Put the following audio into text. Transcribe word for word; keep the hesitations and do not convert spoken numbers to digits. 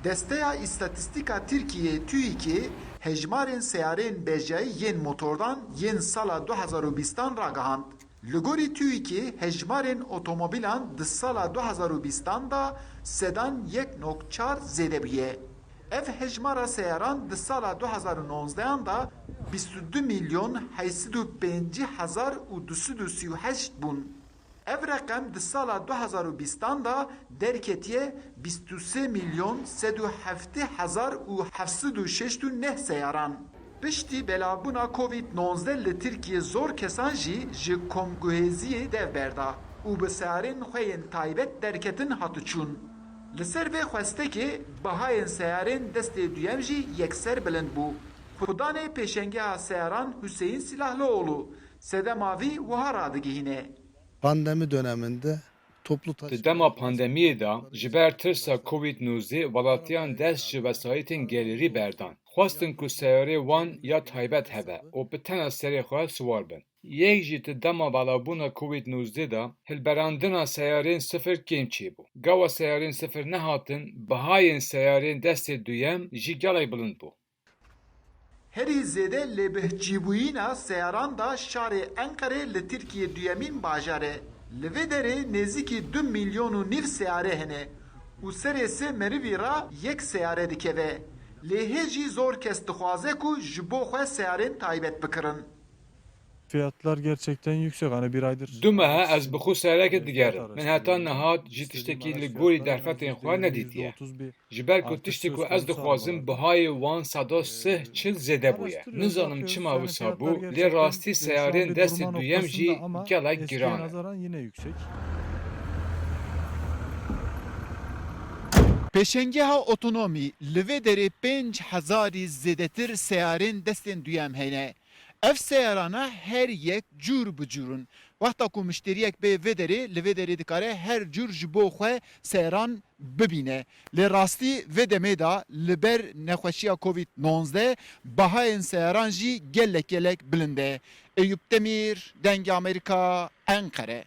Desteya Îstatîstîka Tirkiyeyê, TÜİKê, hejmarên seyarên bejayî yên motordan yên sala du hezar û bîstan ragihand. Li gorî TÜİKê, hejmarên otomobîlan di sala du hezar û bîstan de sedan yek nokta çar zêde bûye. Ev hejmara seyaran di sala du hezar û nozdehan de bîst û du milyon heyt sed û pêncî hezar û du sed û sî û heşt bûn. Ev reqem di sala du hezar û bîstan de derketiye bîst û sê milyon sed û heftê hezar û heft sed û şeşt û neh seyaran. Piştî belavbûna Covid nozdeh li Tirkiyê zor kesan jî ji komguhêziyê dev berda û bi seyarên xwe yên taybet derketin hatiçûn. Li ser vê xwestekê bihayên seyarên destê duyem jî yekser bilind bû. Xudanê pêşengeha seyaran Hüseyin Silahlıoğlu sedema vî wiha radigihîne. Pandemi döneminde toplu Di dema pandemiyê de ji ber tirsa Covid nozdeh welatiyan dest ji wesayîtên gelêrî berdan. Xwestin ku seyarê wan ya taybet hebe û bi tena serê xwe siwar bin. Yek jî di dema belavbûna Covid nozdeh de hilberandina seyarên sifir kêm çêbû. Gawa seyarên sifir nehatin, bihayên seyarên destê duyem jî gelek bilind bû. Herî zêde lêbihçîbûyîna seyaran da şarê Enqerê li Tirkiyê duyemîn bajar e. Li vê derê nêzîkî du milyon û nîv seyare hene û serê sê merivî ra yek seyare dikeve. Lê hê jî zor kes dixwaze ku ji bo xwe seyarên taybet bikirin. Fiyatlar gerçekten yüksek. Hani bir aydır Du meh e ez bi xwe seyareke digerim. Min heta niha jî tiştekî li gorî derfetên xwe nedîtiye. Ji ber ku tiştê ku ez dixwazim bihayê wan seda sih çil zêde bûye. Nizanim çima wisa bû, lê rastî seyarên destê duyem jî gelek giran in. Pêşengeha otonomî li vê derê pênc hezarî zêdetir seyarên destên duyem hene. Ev seyarana her yek cûr bi cûr in. Wexta ku mişteriyek bê vê derê, li vê derê dikare her cûr ji bo xwe seyaran bibîne. Lê rastî vê demê de li ber nexweşiya Covid nozdeh bahayên seyaran jî gelek gelek bilind e. Eyûp Demîr, Dengê Amerîka, Enqere.